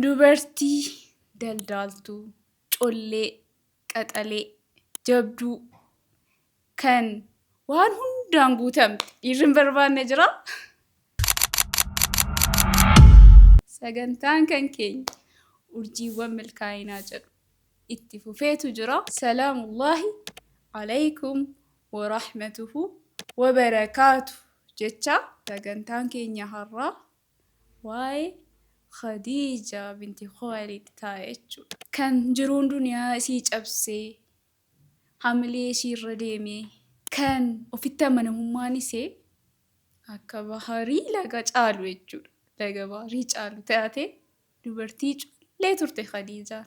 Dubartii daldaaltuu, collee, qaxalee, jabduu kan waan hundaan guutamte dhiirri hin barbaanne jira. Sagantaan kan keenya urjiiwwan milkaa'inaa jedhu itti fufeetu jira. Salaamullaahi alaykum wa rahmatuhu wa barakaatu jecha sagantaan keenya har'aa waa'ee Khadiija binti Khuwaylid ta'a jechuudha. Kan jiruun duniyaa isii cabsee, hamilee ishii irra deemee, kan ofitti amanamummaan isee akka baharii laga caalu jechuudha. Laga baharii caalu taate dubartii collee turte Khadiijaan.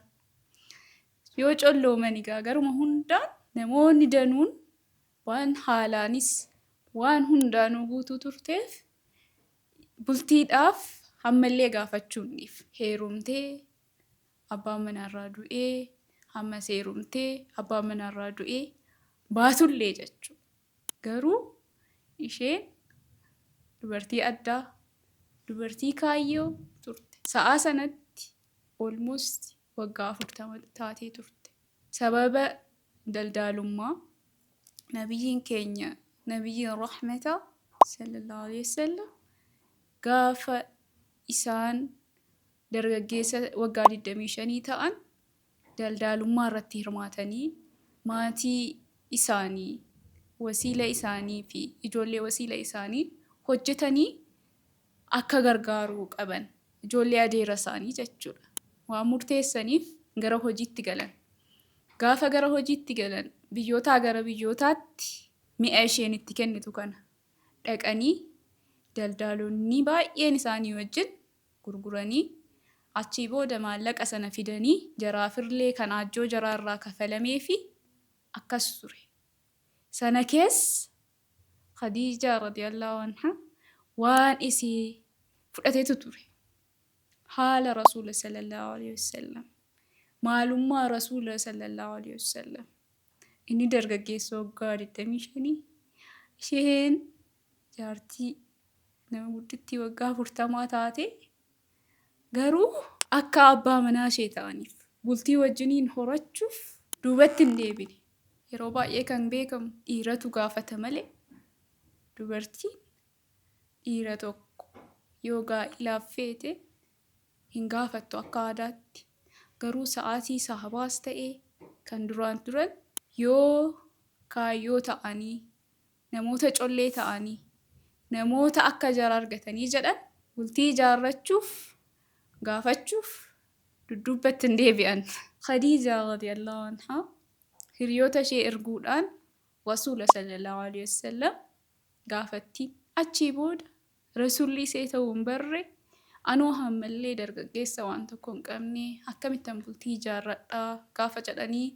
Yoo collooman egaa garuma hundaan namoonni danuun waan haalaanis waan hundaanuu guutuu turteef bultiidhaaf hammallee gaafachuu hin dhiifne. Heerumtee abbaan manaarraa du'ee ammas heerumtee abbaan manaarraa du'ee baatullee jechuudha. Garuu isheen dubartii addaa, dubartii kaayyoo turte. Sa'aa sanatti almost waggaa 40 taatee turte. Sababa daldaalummaa nabiyyiin keenya nabiyyiin rahmataa sallallahu alaihi wasallam gaafa isaan dargaggeessa waggaa 25 ta'an daldaalummaa irratti hirmaatanii maatii isaanii, wasiila isaanii fi ijoollee wasiila isaanii hojjetanii akka gargaaruu qaban ijoollee adeera isaanii jechuudha. Waan murteessaniif gara hojiitti galan. Gaafa gara hojiitti galan biyyootaa gara biyyootaatti mi'a isheen itti kennitu kana dhaqanii daldaalonni baay'een isaanii wajjin gurguranii achii booda maallaqa sana fidanii jaraafillee kan aajjoo jaraa irraa kafalameefi akkas ture. Sana keessa Khadiijaa radiyallahu anha waan isii fudhatetu ture. Haala Rasuula sallallahu alaihi wasallam. Maalummaa Rasuula sallallahu alaihi wasallam. Inni dargaggeessa waggaa 25 isheen jaartii nama guddittii waggaa 40 taate garuu akka abbaa manaa ishee ta'aniif bultii wajjiniin horachuuf duubatti hin deebine. Yeroo baay'ee kan beekamu dhiiratu gaafata malee dubartiin dhiira tokko yoo gaa'ilaaf feete hin gaafattu akka aadaatti. Garuu sa'aatii sahabaas ta'ee kan duraan turan yoo kaayyoo ta'anii namoota collee ta'anii namoota akka jara argatanii jedhan bultii ijaarrachuuf gaafachuuf dudduubbatti hin deebi'an. Khadiijaa radiyallahu anhaa hiriyoota ishee erguudhaan Rasuula sallallahu alaihi wasallam gaafatti. Achii booda Rasuulli isee ta'uu hin barre anoo hammallee dargaggeessa waan tokko hin qabne akkamittan bultii ijaarradha gaafa jedhanii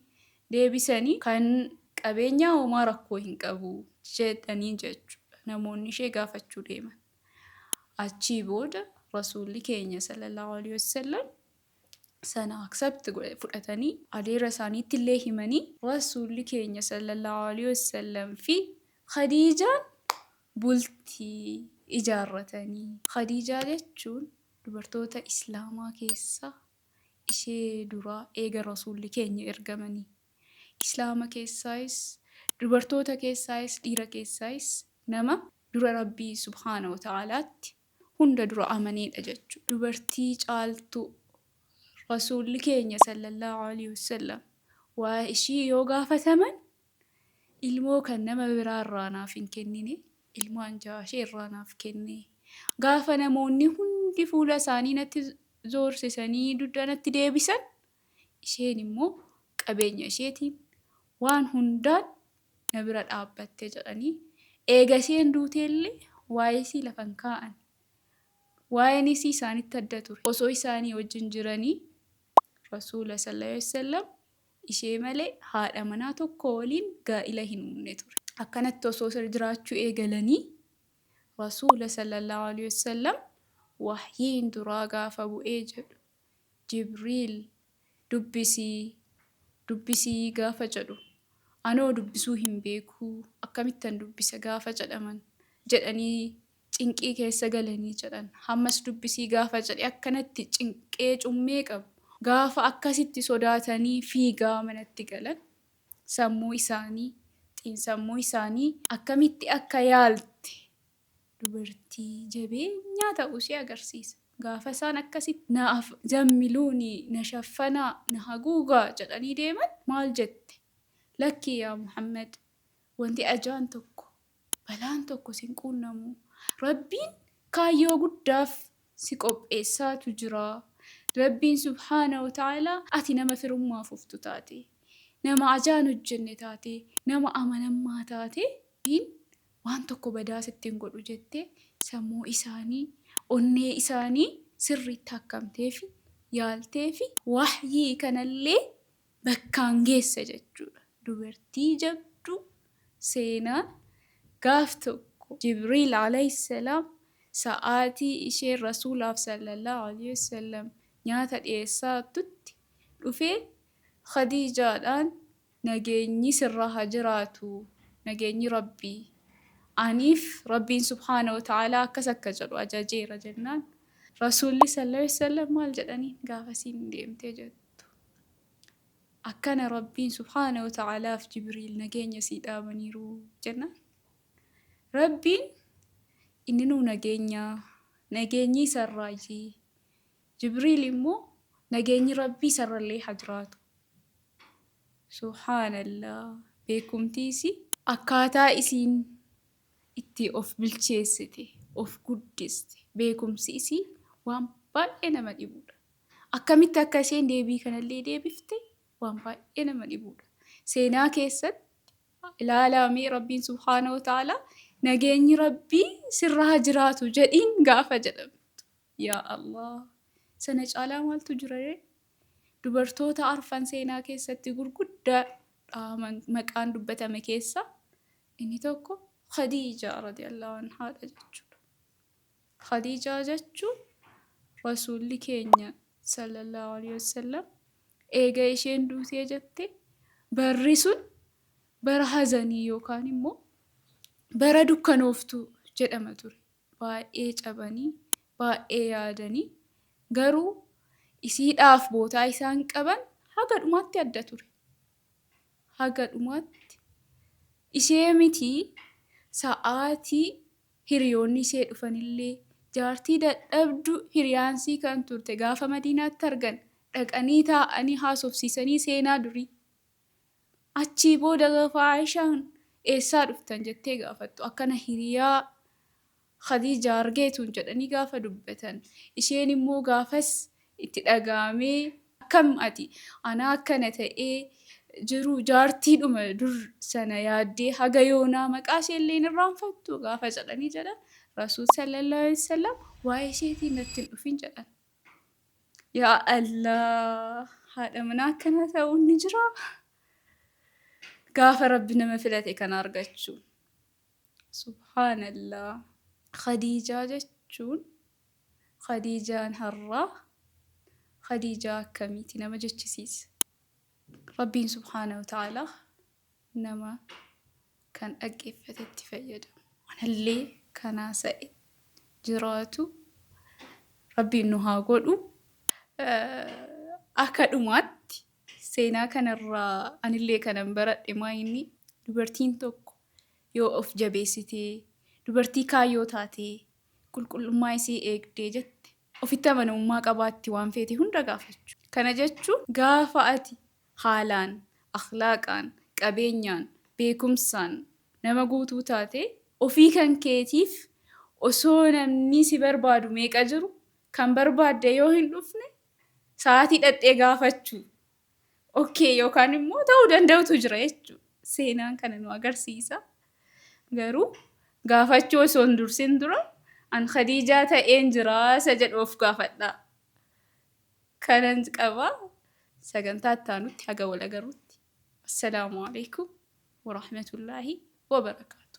deebisanii kan qabeenyaa homaa rakkoo hin qabu jedhanii jechuudha namoonni ishee gaafachuu deeman. Achii booda Rasuulli keenya sallallahu alaihi wasallam sana accept godhe fudhatanii adeera isaaniitti illee himanii Rasuulli keenya sallallahu alaihi wasallam fi Khadiijaan bultii ijaarratanii. Khadiijaa jechuun dubartoota Islaamaa keessaa ishee duraa eega Rasuulli keenya ergamanii. Islaama keessaayis, dubartoota keessaayis, dhiira keessaayis nama dura Rabbii subhaanahu wa ta'aalaatti hunda dura amaneedha jechuudha. Dubartii caaltuu Rasuulli keenya sallallahu alaihi wasallam waa ishii yoo gaafataman ilmoo kan nama biraa irraa naaf hin kennine ilmaan ja'a ishee irraa naaf kenne. Gaafa namoonni hundi fuula isaanii natti zoorsisanii dugda natti deebisan isheen immoo qabeenya isheetiin waan hundaan na bira dhaabbatte jedhanii eega isheen duuteellee waa'ee isii lafa hin kaa'an. Waa'een isii isaanitti adda ture. Osoo isaanii wajjin jiranii Rasuula sallallahu alaihi wasallam ishee malee haadha manaa tokko waliin gaa'ila hin uumne ture. Akkanatti osoo jiraachuu eegalanii Rasuula sallallahu alaihi wasallam wahyiin duraa gaafa bu'ee jedhu Jibriil dubbisi dubbisi gaafa jedhu anoo dubbisuu hin beekuu akkamittan dubbisa gaafa jedhaman jedhanii Cinqii keessa galanii jedhan. Hammas dubbisii gaafa jedhe akkanatti cinqee cummee qabu. Gaafa akkasitti sodaatanii fiigaa manatti galan sammuu isaanii xiinsammuu isaanii akkamitti akka yaalte dubartii jabeenyaa ta'uu ishee agarsiisa. Gaafa isaan akkasitti naaf zammiluuni na shaffanaa na haguugaa jedhanii deeman maal jette? Lakkii yaa Muhammad, wanti ajaan tokko balaan tokko sin quunnamu. Rabbiin kaayyoo guddaaf si qopheessaatu jira. Rabbiin subhaanahu wa ta'aalaa ati nama firummaa fuftu taate, nama ajaan hojjenne taate, nama amanammaa taate, Rabbiin waan tokko badaa sitti hin godhu jettee sammuu isaanii, onnee isaanii sirriitti hakkamteefi, yaalteefi wahyii kanallee bakkaan geesse jechuudha. Dubartii jabduu seenaan gaaf tokko Jibriil alayhi salaam sa'aatii isheen Rasuulaaf sallallahu alayhi wasallam nyaata dhiyeessaatutti dhufee Khadiijaadhaan nageenyi sirraa haa jiraatu, nageenyi Rabbii aniif Rabbiin subhaanahu wa ta'aalaa akkas akka jedhu ajajeera jennaan Rasuulli sallallahu alayhi wasallam maal jedhaniin gaafa isiin deemtee jettu? Akkana Rabbiin subhaanahu wa ta'aalaaf Jibriil nageenya sii dhaamaniiru jennaan. Rabbiin inni nuu nageenya, nageenyi isarraayyi. Jibriil immoo nageenyi Rabbii isarrallee haa jiraatu. Subhaanallah, beekumtii isii akkaataa isiin itti of bilcheessite, of guddiste, beekumsi isii waan baay'ee nama dhibudha. Akkamitti akka isheen deebii kanallee deebifte waan baay'ee nama dhibudha. Seenaa keessatti ilaalaa mee Rabbiin subhaanahu wa ta'aalaa nageenyi Rabbii sirra haa jiraatu jedhiin gaafa jedhamtu. Yaa Allah, sana caalaa maaltu jira ree? Dubartoota arfan seenaa keessatti gurguddaa dhaaman maqaan dubbatame keessaa inni tokko Khadiijaa radiyallahu anhaadha jechuudha. Khadiijaa jechuun Rasuulli keenya sallallahu alaihi wasallam eega isheen duutee jette barri sun bara hazanii yookaan immoo bara dukkanooftuu jedhama ture. Baay'ee cabanii, baay'ee yaadanii, garuu isiidhaaf bootaa isaan qaban haga dhumaatti adda ture. Haga dhumaatti ishee miti sa'aatii hiriyoonni ishee dhufanillee jaartii dadhabdu hiriyaansii kan turte gaafa Madiinaatti argan dhaqanii taa'anii haasofsiisanii seenaa durii. Achii booda gaafa Aayishaan eessaa dhuftan jettee gaafattu akkana hiriyaa Khadiijaa argeetuun jedhanii gaafa dubbatan isheen immoo gaafas itti dhaga'amee akkam ati anaa akkana ta'ee jiru jaartiidhuma dur sana yaaddee haga yoonaa maqaa isheellee hin irraanfattu gaafa jedhanii jedhan Rasuul sallallahu alaihi wasallam waa'ee isheetiin natti hin dhufin jedhan. Yaa Allah, haadha manaa akkanaa ta'uun ni jiraa? Gaafa Rabbi nama filate kana argachuun. Subhaanallah. Khadiijaa jechuun Khadiijaan har'aa Khadiijaa akkamiiti nama jechisiisa. Rabbiin subhaanahu wa ta'aalaa nama kan dhaggeeffatetti fayyadamu. Anallee kan haasa'e jiraatu Rabbiin nu haa godhu. Akka dhumaatti seenaa kanarraa anillee kanan baradhe maa inni dubartiin tokko yoo of jabeessitee, dubartii kaayyoo taatee, qulqullummaa isii eegdee jette ofitti amanamummaa qabaatti waan feete hunda gaafachuu. Kana jechuun gaafa ati haalaan, akhlaaqaan, qabeenyaan, beekumsaan nama guutuu taate ofii kan keetiif osoo namni si barbaadu meeqa jiru kan barbaadde yoo hin dhufne sa'aatii dhaqxee gaafachuu okay yookaan immoo ta'uu danda'utu jira jechuudha. Seenaan kana nu agarsiisa. Garuu gaafachuu osoo hin dursin dura an Khadiijaa ta'een jira isa jedhu of gaafadhaa. Kanan qaba. Sagantaa itti aanutti haga wal agarrutti. Assalaamu alaikum warahmatullaahi wabarakaatu.